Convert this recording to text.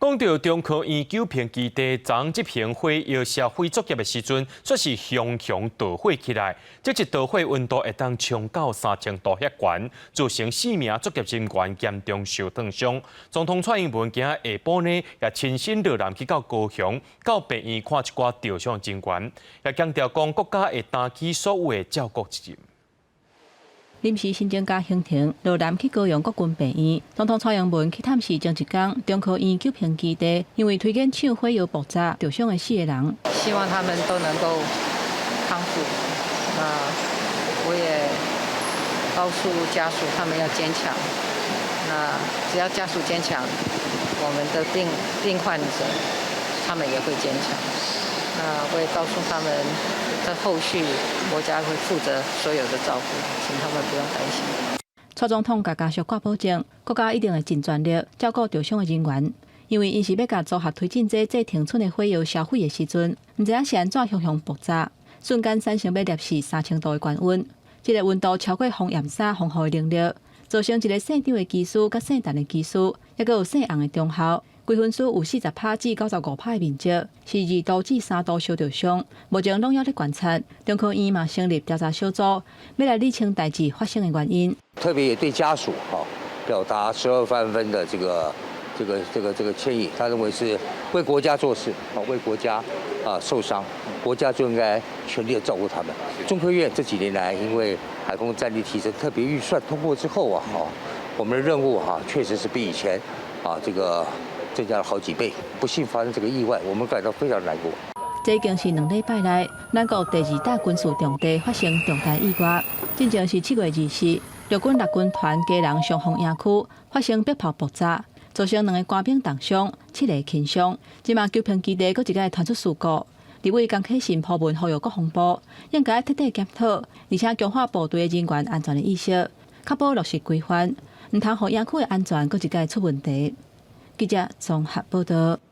講到中科院九評基地昨執行火藥銷毀作業的時陣，煞是熊熊大火起來。這一道火溫度會當衝到3000度遐懸，造成四名作業人員嚴重受燙傷。總統蔡英文今仔下晡呢，也親身落南去到高雄，到病院看一寡著傷人員，也強調講國家會擔起所有的照顧責任。臨時行政假行程，落南去高雄國軍病院。總統蔡英文去探視前一工，中科院九評基地，因為推檢廠火藥爆炸著傷的四個人，希望他們都能夠康復。那我也告訴家屬，他們要堅強。那只要家屬堅強，我們的病患者他們也會堅強。那我也告訴他們，在後續國家會負責所有的照顧，請他們不用擔心。蔡總統共家屬掛保證，國家一定會盡全力照顧著傷的人員，因為𪜶是欲共組合推進劑製停寸的火藥銷毀的時陣，毋知影是按怎熊熊爆炸，瞬間產生欲攝氏3000度的高溫，這个溫度超過防炎衫防護的能力，造成一个姓張的機師佮姓陳的機師，猶閣有姓洪的中校。規分區有40趴至95趴的面積是2度至3度燒著傷，目前攏猶咧觀察。中科院嘛成立調查小組，欲來理清代誌發生的原因。特別也對家屬哈表達12萬分的這個歉意。他認為是為國家做事，啊為國家啊受傷，國家就應該全力的照顧他們。中科院這幾年來，因為海空戰力提升特別預算通過之後啊，哈，我們的任務哈確實是比以前啊這個增加了好幾倍，不幸發生這個意外，我們感到非常難過。這已經是2禮拜內，咱國第二大軍事重地發生重大意外。進前是7月24，陸軍六軍團基隆松風營區發生迫炮爆炸，造成兩個官兵重傷，七個輕傷。這馬九評基地閣一擺傳出事故，立委江啟臣鋪文呼籲國防部應該徹底檢討，而且強化部隊的人員安全的意識，確保落實規範，毋通予營區的安全閣一擺出問題。記者綜合報道。